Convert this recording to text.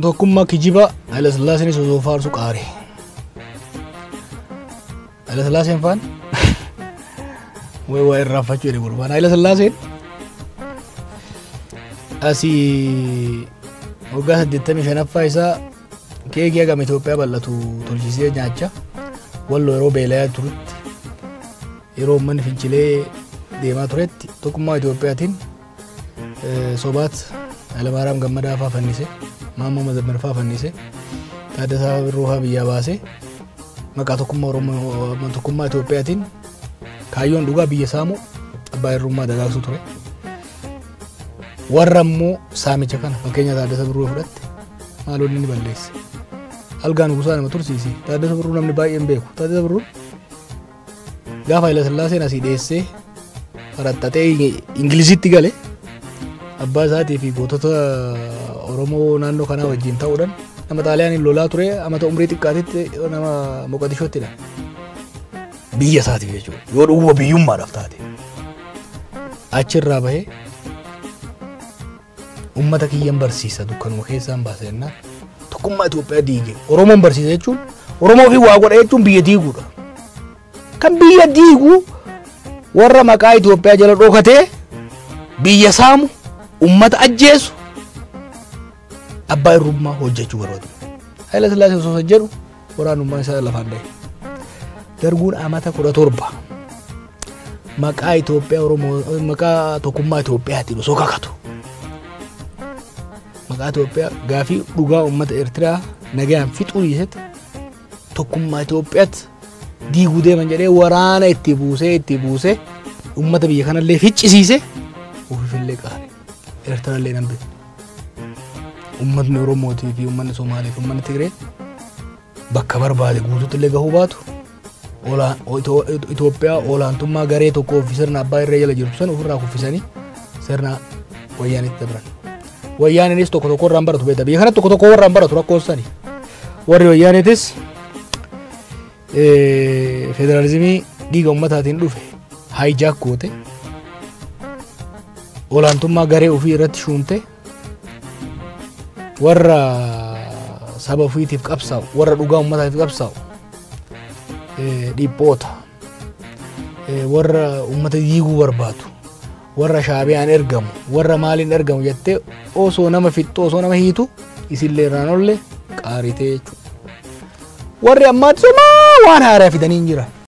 Tokkummaa kijiba Haayila Sillaaseenis osoo faarsu qaare. Haayila Sillaaseen faan waa irraanfachuu jedhe gurbaan. Haayila Sillaaseen asii waggaa 85ffaa isaa keekii hagam Itoophiyaa bal'atu tolchisee nyaachaa, Walloo yeroo beelayaa turutti, yeroo uummanni fincilee deemaa turetti, tokkummaa Itoophiyaatiin sobaat Hayilamaariyaam Gammadaa fa'aa fannise, Maammoo Mazammir fa'aa fannise, Taaddasaa Birruu fa'aa biyyaa baase. Maqaa tokkummaa Oromoo, tokkummaa Itoophiyaatiin kaayyoon dhugaa biyya saamuu, abbaa irrummaa dagaagsuu ture. Warra immoo saamicha kana, fakkeenya Taaddasa Birruu fudhatte, maaloonni ni balleesse. Algaa nugusaa nama tursiise. Taaddasa Birruu namni baay'een beeku. Taaddasa Birruun gaafa Haayila Sillaaseen asii dheessee faraxxaxee Ingilizitti gale, abbaa isaatii fi gootota Oromoo naannoo kanaa wajjin ta'uudhaan nama Xaaliyaaniin lolaa ture, amata umrii xiqqaatitti nama Moqadishoottidha. Biyya isaatiif jechuudha. Yoo dhuguma biyyummaadhaaf taate. Achirraa bahee uummata kiyyan barsiisa, dukkanuma keessaan baasa jennaan tokkummaa Itoophiyaa diige. Oromoon barsiisa jechuun, Oromoo fi waa godha jechuun biyya diiguudha. Kan biyya diigu warra maqaa Itoophiyaa jala dhokatee biyya saamu, uummata ajjeesu, abbaa irrummaa hojjechuu barbaadu. Haayila Sillaasee osoo jedhu waraanummaa isaa lafaan dhahe. Darguun amata 17 maqaa Itoophiyaa Oromoo, maqaa tokkummaa Itoophiyaatiin osoo kakatu, maqaa Itoophiyaa gaafii dhugaa uummata Eertiraa nagaan fixuu dhiisetti tokkummaa Itoophiyaatti diiguu deeman jedhee waraana itti buusee, itti buusee uummata biyya kanallee ficcisiise, ofiifillee qaale. Eertiraallee nan beeku. Uummatni Oromootii fi uummanni Somaalee fi uummanni Tigree bakka barbaade guutuutti illee gahuu baatu, Itoophiyaa olaantummaa garee tokkoo fi sirna abbaa irree jala jirtu sana ofirraa kuffisanii sirna wayyaanitti dabran. Wayyaaniinis tokko tokko irraan baratu beekta. Biyya kanatti tokko tokko warraan baratu rakkoon sani. Warri wayyaaniitis federaalizimii dhiiga uummataatiin dhufe hijack goote, olaantummaa garee ofii irratti shuumte, warra saba ofiitiif qabsaa'u, warra dhugaa uummataatiif qabsaa'u dhiphoota, warra uummata diiguu barbaadu, warra Shaabiyaan ergamu, warra maaliin ergamu jettee osoo nama fixxu, osoo nama hiitu, isillee irraan olle qaaritee jechuudha. Warri ammaatti somaa waan haaraa fidanii hin jiran.